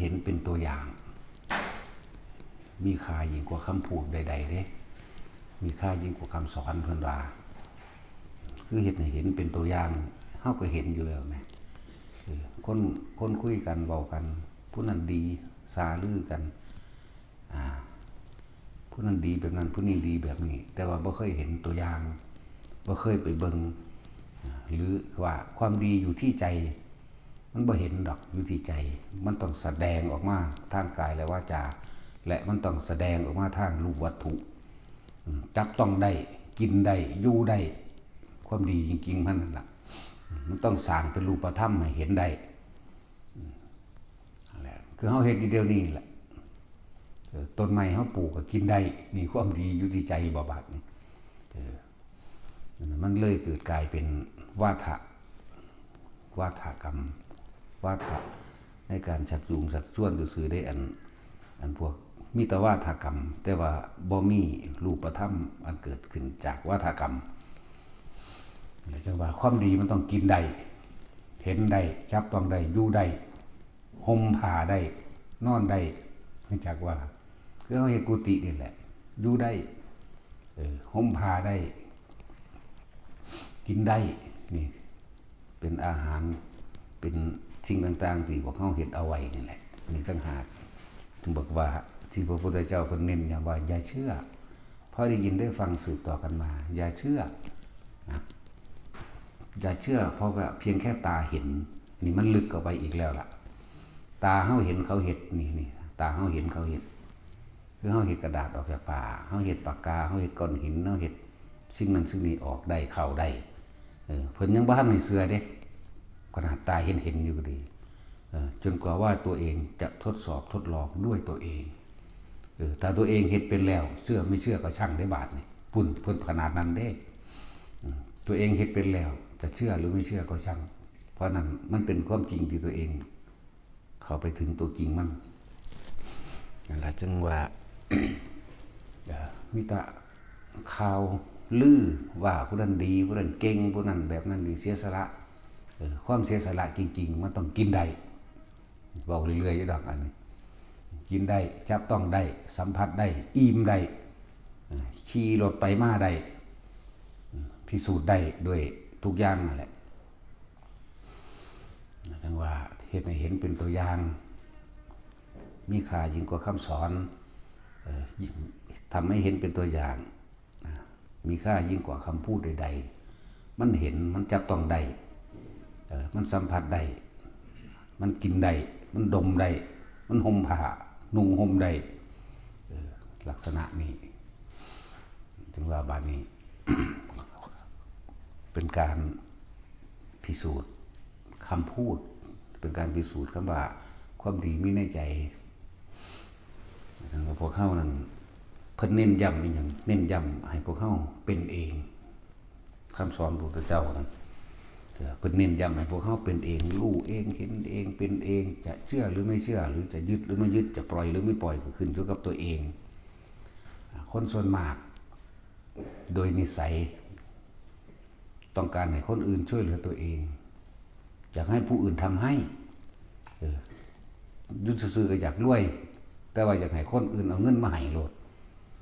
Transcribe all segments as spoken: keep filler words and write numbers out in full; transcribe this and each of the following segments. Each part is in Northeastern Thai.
เห็นเป็นตัวอย่าง มีค่ายิ่งกว่าคำพูดใดๆเด้ มีค่ายิ่งกว่าคำสอนเพิ่นว่า คือเฮ็ดให้เห็นเป็นตัวอย่าง เฮาก็เห็นอยู่แล้วแหม เออ คน คนคุยกัน เว้ากัน ผู้นั้นดี สาลือกัน อ่า ผู้นั้นดีแบบนั้น ผู้นี้ดีแบบนี้ แต่ว่าบ่เคยเห็นตัวอย่าง บ่เคยไปเบิ่ง อ่า หรือว่าความดีอยู่ที่ใจ มันบ่เห็นดอก อยู่ที่ใจ มันต้องแสดงออกมาทางกายและวาจา และมันต้องแสดงออกมาทางรูปวัตถุ อืม จับต้องได้ กินได้ อยู่ได้ ความดีจริงๆมันนั่นล่ะ อืม มันต้องสร้างเป็นรูปธรรมให้เห็นได้ อืม นั่นแหละ คือเฮาเฮ็ดอยู่เดี๋ยวนี้แหละ เออ ต้นไม้เฮาปลูกก็กินได้ นี่ความดีอยู่ที่ใจบ่บาดนี่ เออ มันเลยเกิดกลายเป็นวาทะ วาทกรรม วาทะในการชักจูงชักชวนซื่อๆได้ อัน อันพวกมีแต่วาทกรรม แต่ว่าบ่มีรูปธรรมอันเกิดขึ้นจากวาทกรรม จังว่าความดีมันต้องกินได้ เห็นได้ จับต้องได้ อยู่ได้ ห่มผ้าได้ นอนได้ รู้จักว่า คือเฮาเฮ็ดกุฏินี่แหละ อยู่ได้ เออ ห่มผ้าได้ กินได้ นี่ เป็นอาหาร เป็นสิ่งต่างๆที่พวกเฮาเฮ็ดเอาไว้นี่แหละ นี่ต่างหาก ถึงบอกว่าที่พระพุทธเจ้าเพิ่นเน้นย้ำว่าอย่าเชื่อ เพราะได้ยินได้ฟังสืบต่อกันมา อย่าเชื่อ นะ อย่าเชื่อ เพราะว่าเพียงแค่ตาเห็น นี่มันลึกเข้าไปอีกแล้วล่ะ ตาเฮาเห็นเขาเฮ็ด นี่ นี่ ตาเฮาเห็นเขาเฮ็ด คือเฮาเฮ็ดกระดาษออกจากผ้า เฮาเฮ็ดปากกา เฮาเฮ็ดก้อนหิน เฮาเฮ็ดสิ่งนั้นสิ่งนี้ออกได้ เข้าได้ เออ เพิ่นยังบ่ทันให้เชื่อเด้ ขนาดตาเห็นเห็นอยู่ก็ดี เออ จนกว่าว่าตัวเองจะทดสอบทดลองด้วยตัวเอง เออ ถ้าตัวเองเฮ็ดเป็นแล้ว เชื่อไม่เชื่อก็ช่างได้บาดนี่ พุ่น เพิ่นขนาดนั้นเด้ อืม ตัวเองเฮ็ดเป็นแล้ว จะเชื่อหรือไม่เชื่อก็ช่าง เพราะนั้นมันเป็นความจริงที่ตัวเอง เข้าไปถึงตัวจริงมัน นั่นล่ะจึงว่า เอ่อ มีแต่ข่าวลือว่าผู้นั้นดี ผู้นั้นเก่ง ผู้นั้นแบบนั้นนี่เสียสละ เออ ความเสียสละจริงๆมันต้องกินได้ เว้าเรื่อยๆอยู่ดอกอันนี้ กินได้ จับต้องได้ สัมผัสได้ อิ่มได้ เออ ขี่รถไปมาได้ อืม พิสูจน์ได้ด้วยทุกอย่างนั่นแหละ จังว่าเฮ็ดให้เห็นเป็นตัวอย่าง มีค่ายิ่งกว่าคำสอน เอ่อ ทำให้เห็นเป็นตัวอย่าง นะ มีค่ายิ่งกว่าคำพูดใดๆ มันเห็น มันจับต้องได้ เอ่อ มันสัมผัสได้ มันกินได้ มันดมได้ มันห่มผ้า นุ่งห่มได้ เอ่อ ลักษณะนี้ จึงว่าบาดนี้ เป็นการพิสูจน์คำพูด เป็นการพิสูจน์คำว่าความดีมีในใจ ฉะนั้นพวกเฮานั้น เพิ่นเน้นย้ำอีหยัง เน้นย้ำให้พวกเฮาเป็นเอง คำสอนพระพุทธเจ้านั้น เพิ่นเน้นย้ำให้พวกเฮาเป็นเอง รู้เอง เห็นเอง เป็นเอง จะเชื่อหรือไม่เชื่อ หรือจะยึดหรือไม่ยึด จะปล่อยหรือไม่ปล่อย ก็ขึ้นอยู่กับตัวเอง คนส่วนมาก โดยนิสัย ต้องการให้คนอื่นช่วยเหลือตัวเอง อยากให้ผู้อื่นทำให้ เออ อยู่ซื่อๆก็อยากรวย แต่ว่าอยากให้คนอื่นเอาเงินมาให้โลด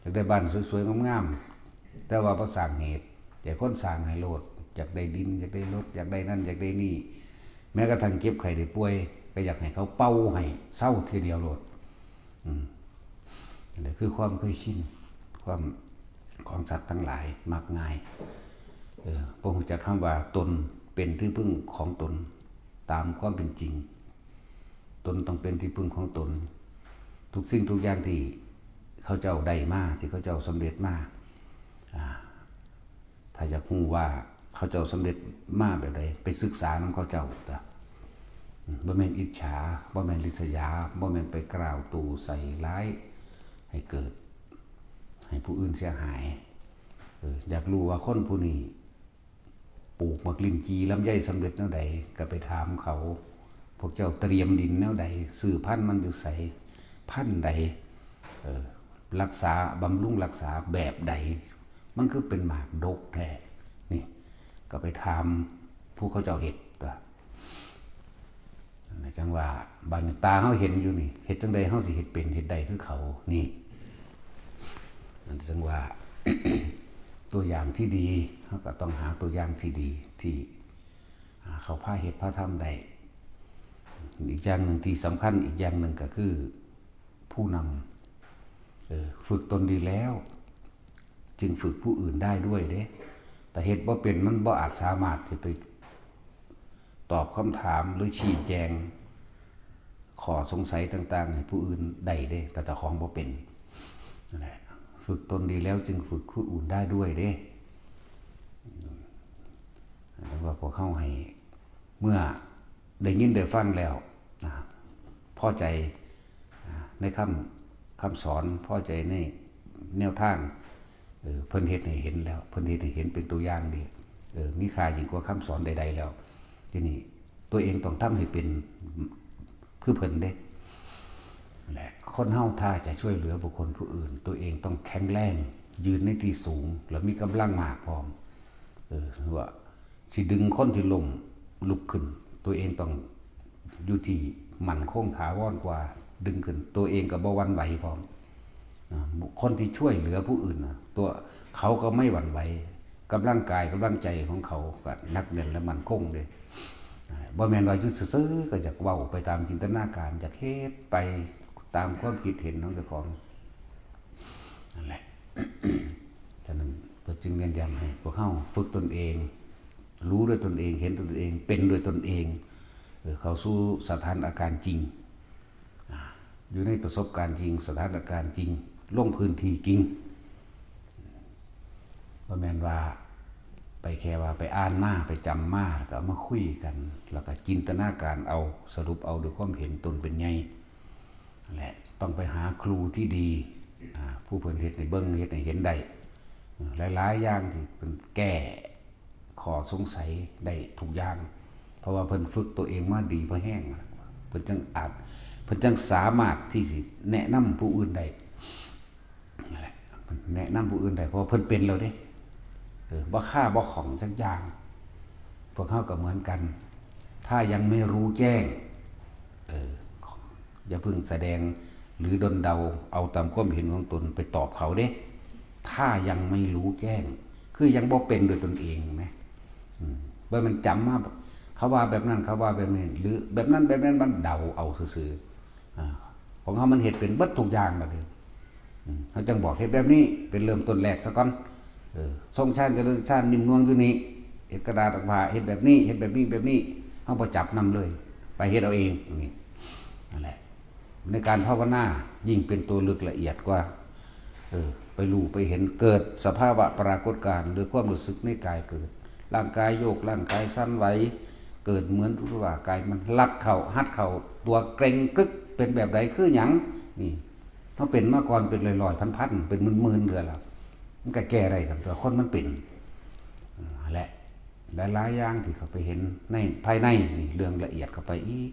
อยากได้บ้านสวยๆงามๆ แต่ว่าบ่สร้างเหตุ อยากให้คนสร้างให้โลด อยากได้ดิน อยากได้รถ อยากได้นั่น อยากได้นี่ แม้กระทั่งเจ็บไข้ได้ป่วย ก็อยากให้เขาเป่าให้เซาเทื่อเดียวโลด อืม นั่นแหละคือความเคยชิน ความของสัตว์ทั้งหลายมักง่าย เออ บ่ฮู้จักคำว่าตนเป็นที่พึ่งของตน ตามความเป็นจริง ตนต้องเป็นที่พึ่งของตน ทุกสิ่งทุกอย่างที่เขาเจ้าได้มา ที่เขาเจ้าสำเร็จมา อ่า ถ้าอยากฮู้ว่าเขาเจ้าสำเร็จมาแบบใด ไปศึกษานำเขาเจ้า จ้ะ อืม บ่แม่นอิจฉา บ่แม่นริษยา บ่แม่นไปกล่าวตู่ใส่ร้าย ให้เกิด ให้ผู้อื่นเสียหาย เออ อยากรู้ว่าคนผู้นี้ ปลูกหมากลิ้นจี่ลำไยสำเร็จแนวใด ก็ไปถามเขา พวกเจ้าเตรียมดินแนวใด ซื้อพันธุ์มันอยู่ไส พันธุ์ใด เออ รักษา บำรุงรักษาแบบใด มันคือเป็นหมากดกแท้ นี่ ก็ไปถามผู้เขาเจ้าเฮ็ด ก็ จั่งว่า บาดนี้ตาเฮาเห็นอยู่นี่ เฮ็ดจั่งใดเฮาสิเฮ็ดเป็นเฮ็ดได้คือเขา นี่ จั่งว่า ตัวอย่างที่ดี เฮาก็ต้องหาตัวอย่างที่ดี ที่ อ่า เขาพาเฮ็ดพาทำได้ อีกอย่างหนึ่งที่สำคัญอีกอย่างหนึ่งก็คือ ผู้นำ เออ ฝึกตนดีแล้ว จึงฝึกผู้อื่นได้ด้วยเด้ แต่เฮ็ดบ่เป็นมันบ่อาจสามารถสิไปตอบคำถามหรือชี้แจงข้อสงสัยต่างๆ ให้ผู้อื่นได้เด้ แต่เจ้าของบ่เป็น นั่นแหละ ฝึกตนดีแล้วจึงฝึกผู้อื่นได้ด้วยเด้ อืม ว่าพวกเฮาให้ เมื่อได้ยินได้ฟังแล้ว อ่า พอใจ อ่า ในคำ คำสอน พอใจในแนวทาง เออ เพิ่นเฮ็ดให้เห็นแล้ว เพิ่นเฮ็ดให้เห็นเป็นตัวอย่างดี เออ มีค่ายิ่งกว่าคำสอนใดๆแล้ว ทีนี้ตัวเองต้องทำให้เป็นคือเพิ่นเด้ และคนเฮาถ้าจะช่วยเหลือบุคคลผู้อื่น ตัวเองต้องแข็งแรง ยืนในที่สูง แล้วมีกำลังมากพร้อม เออ สมมุติว่าสิดึงคนที่ล้มลุกขึ้น ตัวเองต้องอยู่ที่มั่นคงถาวรกว่า ดึงขึ้น ตัวเองก็บ่หวั่นไหวพร้อม อ่า บุคคลที่ช่วยเหลือผู้อื่นน่ะ ตัวเขาก็ไม่หวั่นไหว กำลังกายกำลังใจของเขาก็หนักแน่นและมั่นคงเลย อ่า บ่แม่นว่าอยู่ซื่อๆก็อยากเว้าไปตามจินตนาการ อยากเฮ็ดไปตามความคิดเห็นของเจ้าของ นั่นแหละ ฉะนั้นเพิ่นจึงเน้นย้ำให้พวกเฮาฝึกตนเอง รู้ด้วยตนเอง เห็นด้วยตนเอง เป็นด้วยตนเอง เออ เข้าสู่สถานการณ์จริง อ่า อยู่ในประสบการณ์จริง สถานการณ์จริง ลงพื้นที่จริง บ่แม่นว่าไปแค่ว่าไปอ่านมา ไปจำมา แล้วก็เอามาคุยกัน แล้วก็จินตนาการเอา สรุปเอาด้วยความเห็นตนเป็นใหญ่ นั่นแหละ ต้องไปหาครูที่ดี อ่า ผู้เพิ่นเฮ็ดให้เบิ่ง เฮ็ดให้เห็นได้ หลายๆอย่างที่เพิ่นแก้ข้อสงสัยได้ทุกอย่าง เพราะว่าเพิ่นฝึกตัวเองมาดีพอแฮง เพิ่นจั่งอาจ เพิ่นจั่งสามารถที่สิแนะนำผู้อื่นได้ นั่นแหละ แนะนำผู้อื่นได้ เพราะว่าเพิ่นเป็นแล้วเด้ เออ บ่คาบ่ข้องจักอย่าง พวกเฮาก็เหมือนกัน ถ้ายังไม่รู้แจ้ง เออ อย่าเพิ่งแสดง หรือด้นเดา เอาตามความเห็นของตนไปตอบเขาเด้ ถ้ายังไม่รู้แจ้ง คือยังบ่เป็นโดยตนเองนะ อืม บ่แม่นจำมา เขาว่าแบบนั้น เขาว่าแบบนี้ หรือแบบนั้นแบบนั้น มันเดาเอาซื่อๆ อ่า ของเฮามันเฮ็ดเป็นเบิดทุกอย่างบัดนี้ อืม เฮาจั่งบอกเฮ็ดแบบนี้ เป็นเริ่มต้นแรกซะก่อน เออ ทรงฌาน เจริญฌาน นิ่มนวลอยู่นี่ เฮ็ดกระดาษออกมา เฮ็ดแบบนี้ เฮ็ดแบบนี้ แบบนี้ เฮาบ่จับนำเลย ไปเฮ็ดเอาเอง นี่ นั่นแหละ ในการภาวนายิ่งเป็นตัวลึกละเอียดกว่า เออ ไปรู้ไปเห็น เกิดสภาวะปรากฏการณ์ หรือความรู้สึกในกายเกิด ร่างกายโยก ร่างกายสั่นไหว เกิดเหมือนรู้ว่ากายมันรัดเข้า ฮัดเข้า ตัวเกร็งกึก เป็นแบบใดคือหยัง นี่ เฮาเป็นมาก่อนเป็นร้อยๆ พันๆ เป็นหมื่นๆ เทื่อแล้ว มันก็แก้ได้ซั่นตั๊ว คนมันเป็น อ่า และหลายๆอย่างที่เขาไปเห็นในภายในนี่ เรื่องละเอียดเข้าไปอีก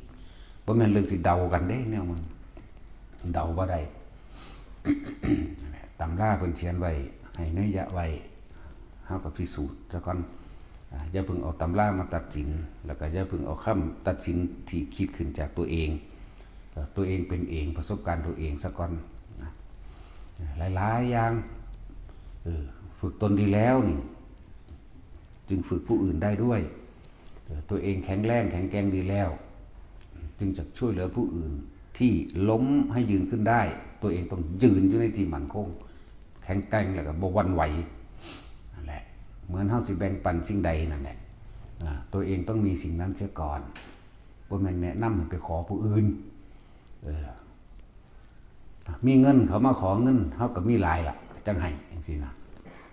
บ่แม่นเรื่องที่เดากันเด้ แนวมัน เดาบ่ได้ ตำราเพิ่นเขียนไว้ ให้นัยยะไว้ เฮาก็พิสูจน์ซะก่อน อ่า อย่าเพิ่งเอาตำรามาตัดสิน แล้วก็อย่าเพิ่งเอาคำตัดสินที่คิดขึ้นจากตัวเอง เอ่อ ตัวเองเป็นเอง ประสบการณ์ตัวเองซะก่อนนะ หลายๆอย่าง เออ ฝึกตนดีแล้วนี่ จึงฝึกผู้อื่นได้ด้วย เออ ตัวเองแข็งแรงแข็งแกร่งดีแล้ว จึงจะช่วยเหลือผู้อื่นที่ล้มให้ยืนขึ้นได้ ตัวเองต้องยืนอยู่ในที่มั่นคง แข็งแกร่งแล้วก็บ่หวั่นไหว นั่นแหละ เหมือนเฮาสิแบ่งปันสิ่งใดนั่นแหละ อ่า ตัวเองต้องมีสิ่งนั้นเสียก่อน บ่แม่นแนะนำให้ไปขอผู้อื่น เออ มีเงินเขามาขอเงิน เฮาก็มีหลายล่ะ จั่งให้จั่งซี้นะ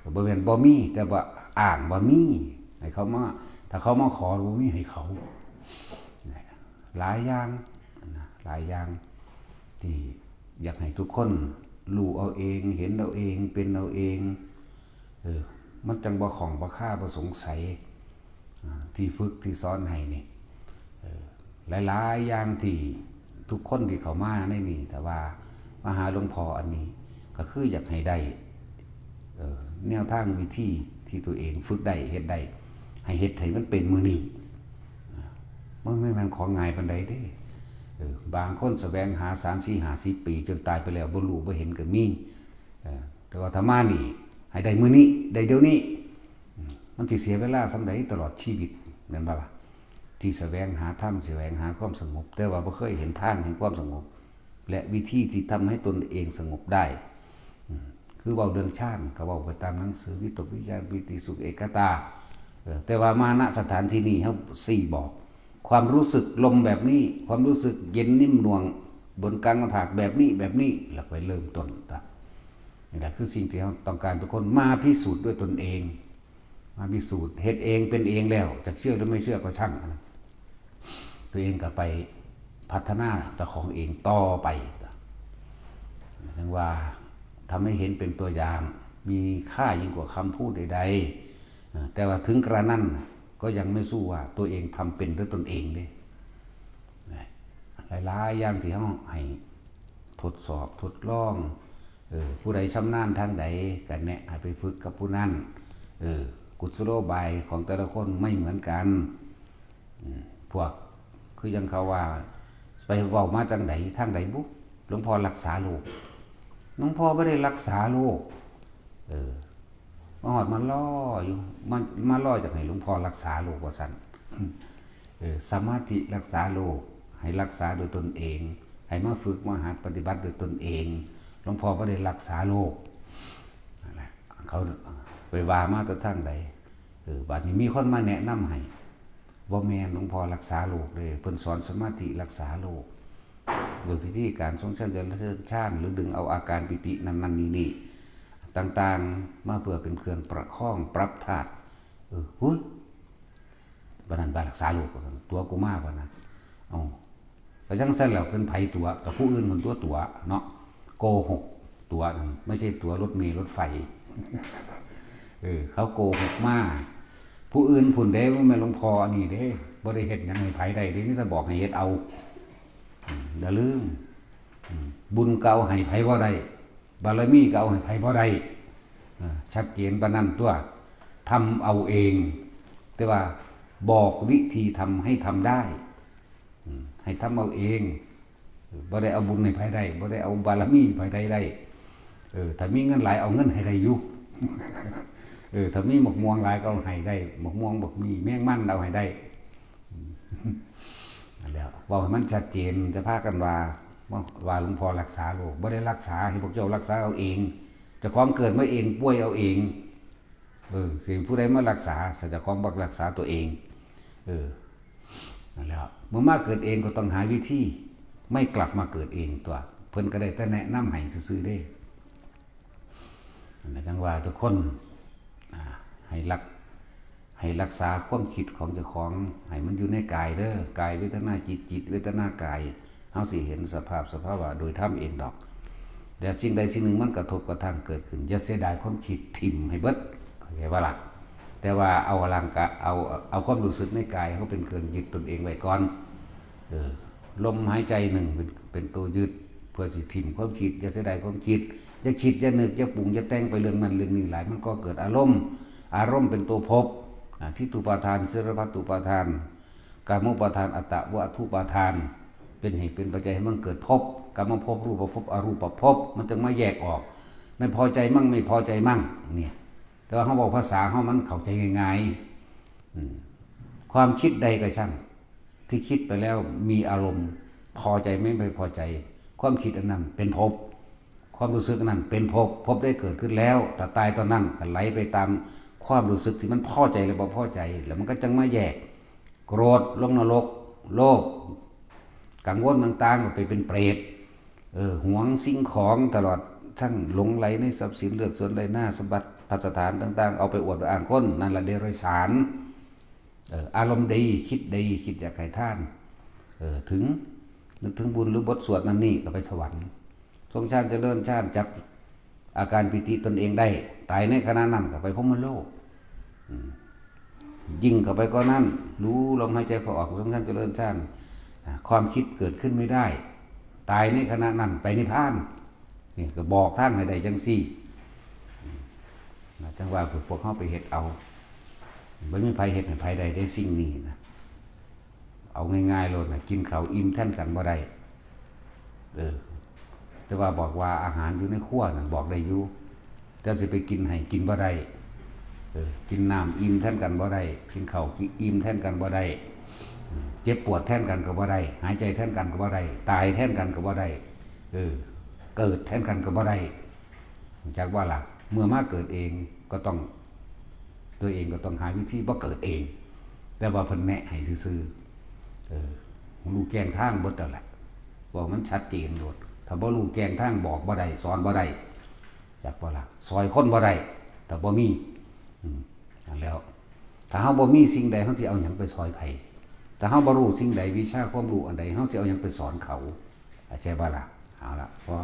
ก็บ่แม่นบ่มี แต่ว่าอ้างว่ามี ให้เขามา ถ้าเขามาขอบ่มีให้เขา หลายอย่างนะ หลายอย่างที่อยากให้ทุกคนรู้เอาเอง เห็นเอาเอง เป็นเอาเอง เออ มันจั่งบ่ข้องบ่คาบ่สงสัย อ่า ที่ฝึกที่สอนให้นี่ เออ หลายๆอย่างที่ทุกคนที่เข้ามาในนี่ แต่ว่ามาหาหลวงพ่ออันนี้ ก็คืออยากให้ได้ เออ แนวทางวิธีที่ตัวเองฝึกได้ เฮ็ดได้ ให้เฮ็ดให้มันเป็นมื้อนี้ อ่า มันบ่แม่นของง่ายปานใดเด้ เออบางคนแสวงหาสามสี่ห้าสิบปี จนตายไปแล้วบ่รู้บ่เห็นก็มี เออแต่ว่าถ้ามานี่ ให้ได้มื้อนี้ ได้เดี๋ยวนี้ อืมมันสิเสียเวลาส่ำใดตลอดชีวิต แม่นบ่ล่ะ ที่แสวงหาธรรม แสวงหาความสงบ แต่ว่าบ่เคยเห็นทางแห่งความสงบ และวิธีที่ทำให้ตนเองสงบได้ อืมคือเว้าเรื่องฌาน ก็เว้าไปตามหนังสือ วิตกวิจารปีติสุขเอกคตา เออแต่ว่ามา ณ สถานที่นี้ เฮาสี่บอก ความรู้สึกลมแบบนี้ ความรู้สึกเย็นนิ่มนวลบนกลางหน้าผากแบบนี้ แบบนี้ แล้วไปเริ่มต้นตะนี่แหละคือสิ่งที่เราต้องการทุกคนมาพิสูจน์ด้วยตนเอง มาพิสูจน์ เฮ็ดเองเป็นเองแล้ว จะเชื่อหรือไม่เชื่อก็ช่างนะ ตัวเองก็ไปพัฒนาเจ้าของเองต่อไป ถึงว่าทำให้เห็นเป็นตัวอย่าง มีค่ายิ่งกว่าคำพูดใดๆ แต่ว่าถึงกระนั้นก็ยังไม่สู้ว่าตัวเองทำเป็นด้วยตนเองเด้ หลายๆอย่างที่เราให้ทดสอบทดลอง เออผู้ใดชำนาญทางใดก็แนะให้ไปฝึกกับผู้นั้น เออกุศโลบายของแต่ละคนไม่เหมือนกัน อืมพวกคือยังเขาว่า ไปเว้ามาจังใดทางใดบุหลวงพ่อรักษาโรค หลวงพ่อไม่ได้รักษาโรค เออมาหอดมาล่ออยู่มามาล่อจากให้หลวงพ่อรักษาโรคว่าซั่น เออสมาธิรักษาโรค ให้รักษาโดยตนเอง ให้มาฝึกมาหัดปฏิบัติโดยตนเอง หลวงพ่อไม่ได้รักษาโรคนั่นแหละเขาไปว่ามาแต่ทางใด เออบาดนี้มีคนมาแนะนำให้ บ่แม่นหลวงพ่อรักษาโรคเลย เพิ่นสอนสมาธิรักษาโรค โดยพิธีการทรงเชิญเดินเชิญชานหรือดึงเอาอาการปีตินั่นนั่นนี่นี่ต่างๆ มาเพื่อเป็นเครื่องประคองปรับธาตุ เออ หุ้ย ปานนั้นบารักษาโรค ตัวกูมาปานนั้น เอาก็จั่งซั่นแหละ เป็นไผตั๋ว กับผู้อื่นคนตัวตั๋วเนาะ โกหกตั๋วนั่น ไม่ใช่ตั๋วรถเมล์รถไฟ เออ เขาโกหกมา ผู้อื่นพุ้นเด้ บ่แม่นหลวงพ่ออันนี้เด้ บ่ได้เฮ็ดหยังให้ไผได้เด้ มีแต่บอกให้เฮ็ดเอา อืมอย่าลืม อืมบุญเก่าให้ไผบ่ได้ บารมีก็เอาให้ไผบ่ได้ อ่าชัดเจนปานนั้นตัว ทำเอาเอง แต่ว่าบอกวิธีทำให้ทำได้ อืมให้ทำเอาเอง บ่ได้เอาบุญให้ไผได้ บ่ได้เอาบารมีให้ไผได้ได้ เออ ถ้ามีเงินหลายเอาเงินให้ได้อยู่ เออ ถ้ามีหมากม่วงหลายก็เอาให้ได้ หมากม่วงบักมีแมงมันเอาให้ได้ นั่นแหละเว้าให้มันชัดเจน จะพากันว่า ว่าว่าหลวงพ่อรักษาโรค บ่ได้รักษา ให้พวกเจ้ารักษาเอาเอง เจ้าของเกิดมาเอง ป่วยเอาเอง เออ สิผู้ใดมารักษา ถ้าเจ้าของบ่รักษาตัวเอง เออ นั่นแหละ เมื่อมาเกิดเองก็ต้องหาวิธี ไม่กลับมาเกิดเองตัว เพิ่นก็ได้แต่แนะนำให้ซื่อๆเด้ นั่นแหละจั่งว่าทุกคน อ่า ให้รัก ให้รักษาความคิดของเจ้าของ ให้มันอยู่ในกายเด้อ กายเวทนาจิต จิตเวทนากาย เฮาสิเห็นสภาพสภาวะโดยธรรมเองดอก แต่สิ่งใดสิ่งหนึ่งมันกระทบกระทั่งเกิดขึ้น อย่าเสียดายความคิด ถิ่มให้เบิด เข้าใจบ่ล่ะ แต่ว่าเอาร่างกาย เอา เอาความรู้สึกในกายเฮาเป็นเครื่องยึดตนเองไว้ก่อน เออ ลมหายใจหนึ่งเป็น เป็นตัวยึด เพื่อสิถิ่มความคิด อย่าเสียดายความคิด อย่าคิด อย่านึก อย่าปรุง อย่าแต่งไปเรื่องนั้นเรื่องนี้หลาย มันก็เกิดอารมณ์ อารมณ์เป็นตัวภพ อ่า ทิฏฐุปาทาน สีลพัตตุปาทาน กามุปาทาน อัตตวัตถุปาทาน เป็นเหตุเป็นปัจจัยให้มันเกิดภพ กามภพ รูปภพ อรูปภพ มันจึงมาแยกออก ในพอใจมั่งไม่พอใจมั่ง เนี่ย แต่ว่าเขาบอกภาษาเขามันเข้าใจง่ายๆ อืมความคิดใดก็ช่าง ที่คิดไปแล้วมีอารมณ์พอใจไม่ไม่พอใจ ความคิดอันนั้นเป็นภพ ความรู้สึกอันนั้นเป็นภพ ภพได้เกิดขึ้นแล้ว ถ้าตายตอนนั้นก็ไหลไปตามความรู้สึกที่มันพอใจและบ่พอใจ แล้วมันก็จังมาแยก โกรธลงนรก โลภ กังวลต่างๆ ก็ไปเป็นเปรต เออ หวงสิ่งของตลอดทั้งหลงไหลในทรัพย์สินเลือกส่วนได้หน้าสมบัติพัสถานต่างๆ เอาไปอวดอ้างคน นั่นละเดรัจฉาน เออ อารมณ์ดี คิดดี คิดอยากให้ทาน เออ ถึง นึกถึงบุญหรือบทสวดนั่นนี่ก็ไปสวรรค์ ทรงฌานเจริญฌานจับอาการปีติตนเองได้ ตายในขณะนั้นก็ไปพรหมโลก อืมยิ่งเข้าไปก็นั้น รู้ลมหายใจเข้าออก ทรงฌานเจริญฌาน อ่า ความคิดเกิดขึ้นไม่ได้ ตายในขณะนั้นไปนิพพาน นี่ก็บอกทางให้ได้จังซี่ อืมนะจังว่าพวกเขาไปเฮ็ดเอา บ่มีไผเฮ็ดให้ไผได้ได้สิ่งนี้นะ เอาง่ายๆโลดนะ กินข้าวอิ่มแทนกันบ่ได้ เออ แต่ว่าบอกว่าอาหารอยู่ในครัวนั่นบอกได้อยู่ แต่สิไปกินให้กินบ่ได้ เออ กินน้ำอิ่มแทนกันบ่ได้ กินข้าวอิ่มแทนกันบ่ได้ เจ็บปวดแทนกันก็บ่ได้ หายใจแทนกันก็บ่ได้ ตายแทนกันก็บ่ได้ เออ เกิดแทนกันก็บ่ได้ จักว่าล่ะ เมื่อมาเกิดเองก็ต้อง ตัวเองก็ต้องหาวิธีบ่เกิดเอง แต่ว่าเพิ่นแนะให้ซื่อๆ เออ ฮู้แจ้งทางเบิดแล้วแหละ บอกมันชัดเจนโลด ถ้าบ่ฮู้แจ้งทางบอกบ่ได้ สอนบ่ได้ จักว่าล่ะ ซอยคนบ่ได้ ถ้าบ่มี อืม นั่นแหล้ว ถ้าเฮาบ่มีสิ่งใด เฮาสิเอาหยังไปซอยไผ ถ้าเฮาบ่รู้สิ่งใด วิชาความรู้อันใด เฮาสิเอาหยังไปสอนเขา เข้าใจบ่ล่ะ เอาล่ะ พอ